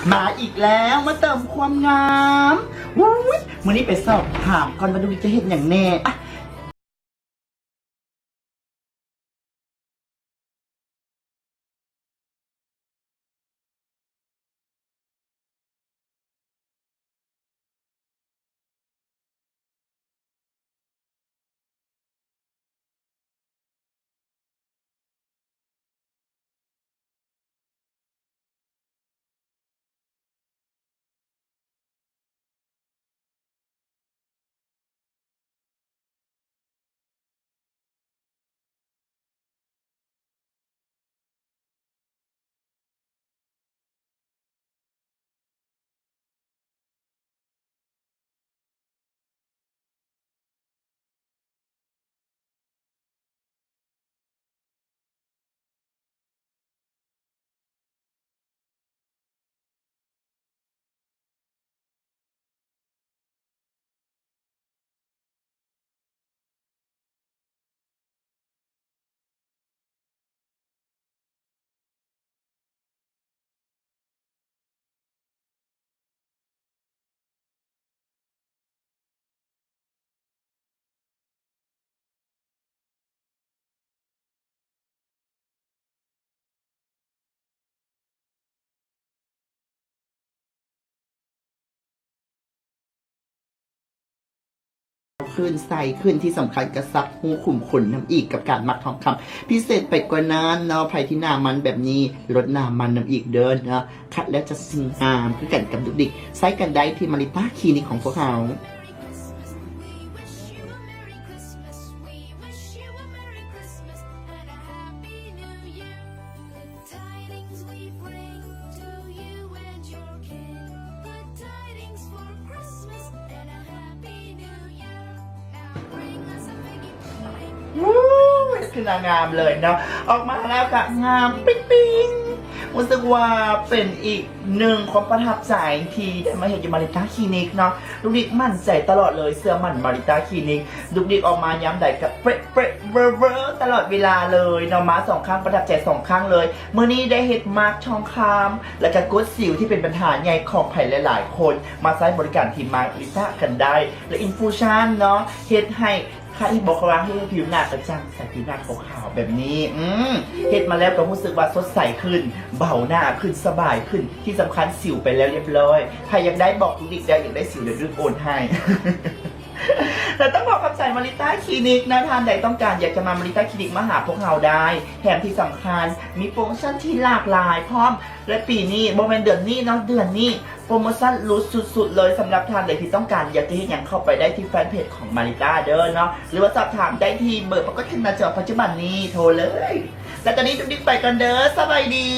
ມາອີກແລ້ວ ມາເຕີມຄວາມງາມ. ອຸ້ຍ ມື້ນີ້ໄປສອບຖາມກ່ອນວ່າລູກດິກຈະເຮັດຫຍັງແດ່. ອະ ຂຶ້ນ ໃສຂຶ້ນ ທີ່ສຳຄັນກໍສັກຮູຂຸມຂົນນຳອີກ ກັບການໝັກທອງຄຳພິເສດໄປກວ່ານັ້ນເນາະ. ໃຜທີ່ໜ້າມັນແບບນີ້ ລົດໜ້າມັນນຳອີກເດີເນາະ. ຄັດແລ້ວຈະງາມຄືກັນກັບດຸກດິກ ໃຊ້ກັນໄດ້ທີ່ມາລິຕ້າຄລີນິກຂອງພວກເຮົາ. Woo! ຄືນາງງາມເລີຍເນາະ ອອກມາແລ້ວກະງາມປິ້ງໆ. ຮູ້ສຶກວ່າເປັນອີກໜຶ່ງຄວາມປະທັບໃຈທີ່ໄດ້ມາເຮັດຢູ່ມາລິຕ້າຄລີນິກເນາະ. ດຸກດິກໝັ້ນໃຈຕະຫຼອດເລີຍ ເຊື່ອໝັ້ນມາລິຕ້າຄລີນິກ. ດຸກດິກອອກມາຍາມໃດກະເປະໆເວີໆຕະຫຼອດເວລາເລີຍເນາະ. ມາສອງຄັ້ງ ປະທັບໃຈສອງຄັ້ງເລີຍ. ມື້ນີ້ໄດ້ເຮັດມາກທອງຄຳ ແລ້ວກະກົດສິວທີ່ເປັນບັນຫາໃຫຍ່ຂອງໃຜຫຼາຍໆຄົນ. ມາໃຊ້ບໍລິການທີ່ມາລິຕ້າກັນໄດ້ ແລະ ອິນຟູຊັນເນາະ ເຮັດໃຫ້ ຄັນທີ່ບອກວ່າເຮັດໃຫ້ຜິວໜ້າກະຈ່າງໃສ ຜິວໜ້າຂາວໆແບບນີ້. ອືມ ເຮັດມາແລ້ວກໍຮູ້ສຶກວ່າສົດໃສຂຶ້ນ ເບົາໜ້າຂຶ້ນ ສະບາຍຂຶ້ນ ທີ່ສຳຄັນສິວໄປແລ້ວລຽບລ້ອຍ. ໃຜຢາກໄດ້ບອກດຸກດິກໄດ້ ຢາກໄດ້ສິວດຽວດຸກໂອນໃຫ້. ແລະ ຕ້ອງຂໍຂອບໃຈມາລິຕ້າຄລີນິກນະ. ທ່ານໃດຕ້ອງການຢາກຈະມາມາລິຕ້າຄລີນິກ ມາຫາພວກເຮົາໄດ້. ແຖມທີ່ສຳຄັນມີໂປຣໂມຊັນທີ່ຫຼາກຫຼາຍພ້ອມ ແລະ ປີນີ້ ບໍ່ແມ່ນເດືອນນີ້ເນາະ ເດືອນນີ້ ໂປຣໂມຊັນຫຼຸດສຸດໆເລີຍ. ສຳລັບທ່ານໃດທີ່ຕ້ອງການຢາກຈະເຮັດຫຍັງ ເຂົ້າໄປໄດ້ທີ່ແຟນເພຈຂອງມາລິຕ້າເດີເນາະ ຫຼືວ່າສອບຖາມໄດ້ທີ່ເບີປາກົດຂຶ້ນໜ້າຈໍປັດຈຸບັນນີ້ ໂທເລີຍ. ແລະ ຕອນນີ້ດຸກດິກໄປກ່ອນເດີ ສະບາຍດີ.